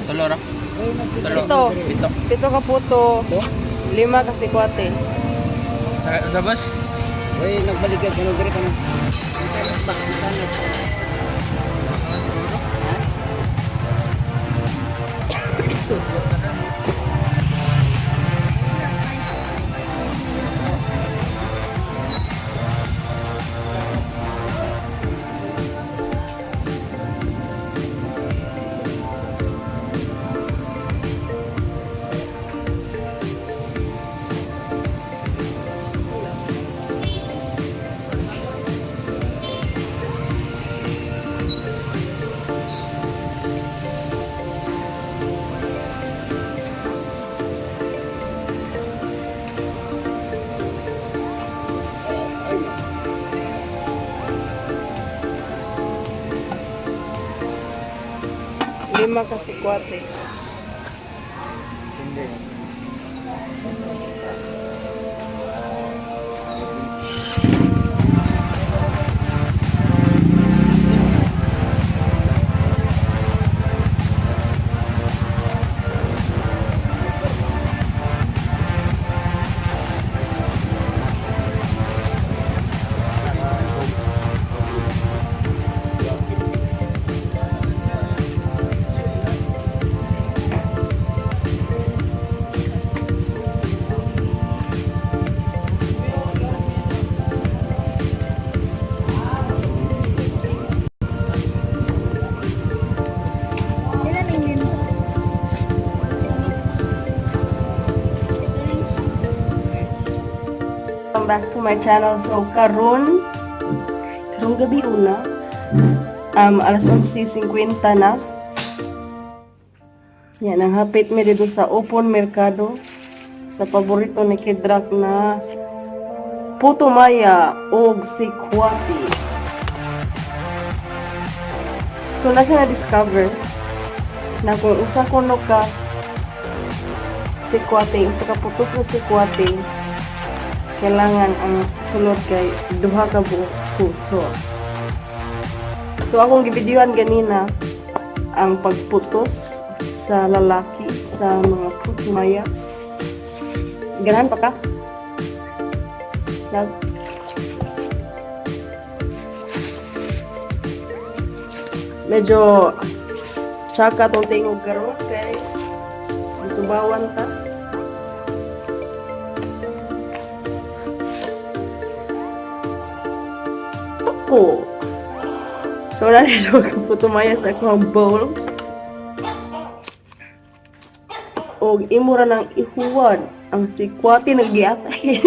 Tulo ra. Tulo. Pito. Pito. Pito ka puto. Lima ka sikwate. Sa bus? Uy, nagbaligad ka diri ka na. Ang ba? Ang Siguro. Lima ka sikwate. Hindi. Welcome back to my channel. So, karong gabi una, alas 11:50 na. Yan, ang hapit mi dito sa Open Mercado sa paborito ni Kidrak na Puto Maya og Sikwati. So, na siya na-discover na kung usa kuno ka sikwate, usa ka putos na sikwate, kailangan ang sulod kay duha ka buok puto. So akong gibidyohan ganina ang pagputos sa lalaki sa mga puto maya. Ganahan pa ka? Love? Medyo tsaka tong tingog karon kay gisubawan ta. Tuko. So, wala nito kaputumaya sa akong bowl. Og imo ra nang ihuwad ang sikwati naggiatay.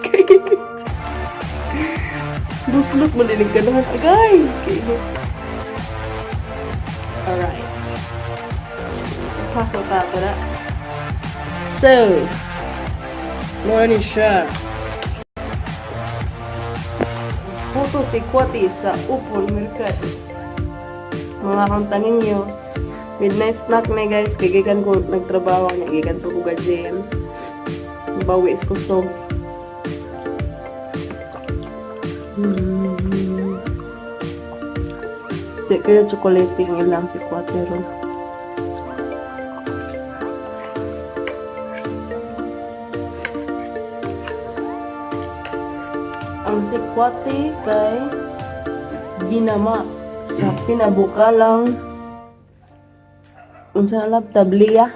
Kainit. Buslot man din ang ganahan. Agay! Kainit. Alright. Pasok ta na. So, mo ni siya. Puto si Kwati sa Upon Mercado. Mga kanta ninyo. Midnight snack na, guys. Kay gikan ko nagtrabaho, nagikan pa ko ga gym. Bawi is kusog. Di kaya tsokolate ang ilang si Kwati ron. Ang sikwate kay ginama sa pinabukalang unsa na lab tabliya.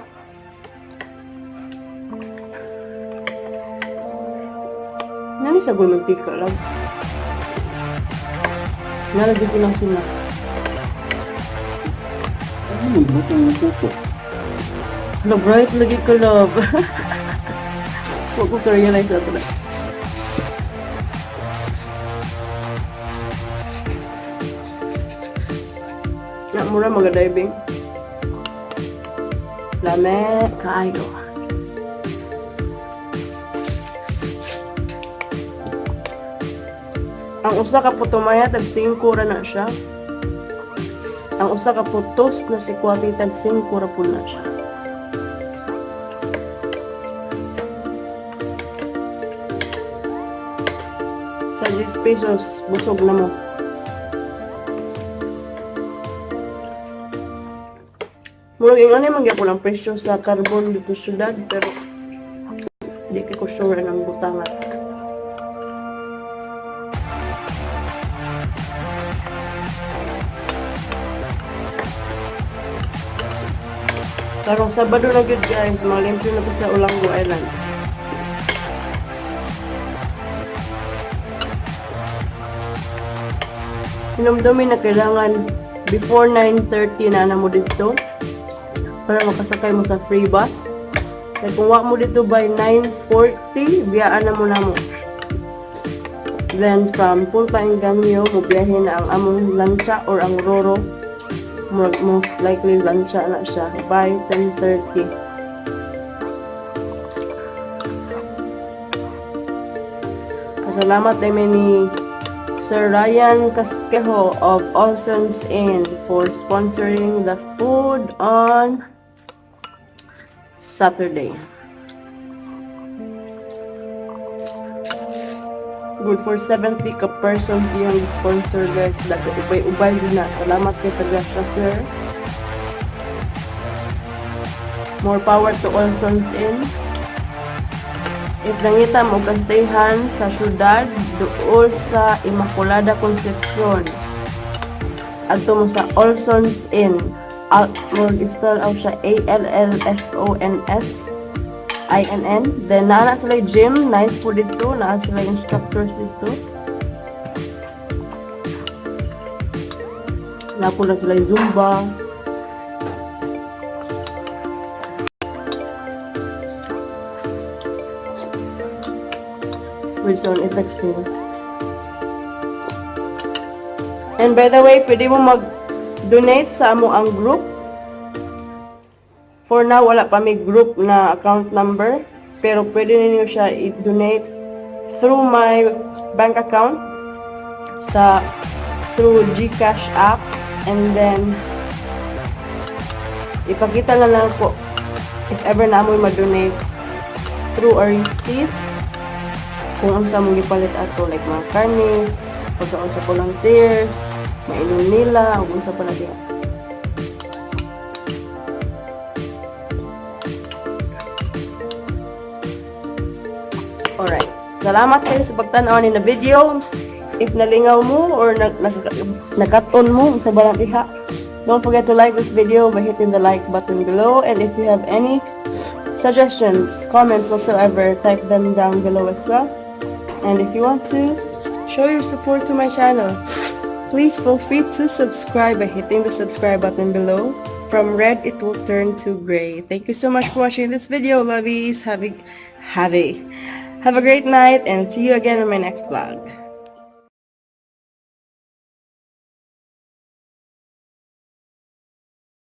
Nani sa mantika lab. Nalagay silang sila. Ano mo ang puto? Hala, bright lagi ka, love. Huwag ko ka-realize na na. Na, mura maga-diving. Lame, kaayo. Ang usa ka putumaya, tag 5 ra na siya. Ang usa ka putos na si Kwati, tag 5 ra po na siya. Sa 10 pesos, busog na mo. Murag yung ano man gyapon ang presyo sa carbon dito sa syudad, pero di kay ko sure ang butangan. Karong Sabado na gyud, guys, malimpyo na ko sa Olango Island. Hinumdumi na kailangan before 9:30 na na mo dito para makasakay mo sa free bus. Kaya kung wa mo dito by 9:40, biyaan na mo na mo. Then from Punta Engaño, mobiyahe na ang among lancha or ang roro. Most likely lancha na siya by 10:30. Pasalamat din ni Sir Ryan Casquejo of Olson's Inn for sponsoring the food on Saturday. Good for 70 ka persons yung sponsor, guys. Daga ubay-ubay din na. Salamat kay Tagasha, sir. More power to Olson's Inn. If nangita mo kastayhan sa syudad, duol sa Immaculada Concepcion. Adto mo sa Olson's Inn. Al mo spell out siya Allsons Inn. Then naa na sila gym, nice po dito, naa sila instructors dito. Naa po na sila Zumba. With sound effects nila. And by the way, pwede mo mag-donate sa amo ang group. For now, wala pa may group na account number. Pero pwede ninyo siya i-donate through my bank account sa through GCash app, and then ipakita na lang ko if ever na amoy ma-donate through a receipt kung unsa mong gipalit ato, like mga karne, pagkaon sa volunteers, mainom nila, ug unsa pa na diha. Alright. Salamat kayo sa pagtanaw ni na video. If nalingaw mo or nakaton mo sa balang iha, don't forget to like this video by hitting the like button below. And if you have any suggestions, comments whatsoever, type them down below as well. And if you want to show your support to my channel, please feel free to subscribe by hitting the subscribe button below. From red, it will turn to gray. Thank you so much for watching this video, lovies. Have a great night and see you again in my next vlog.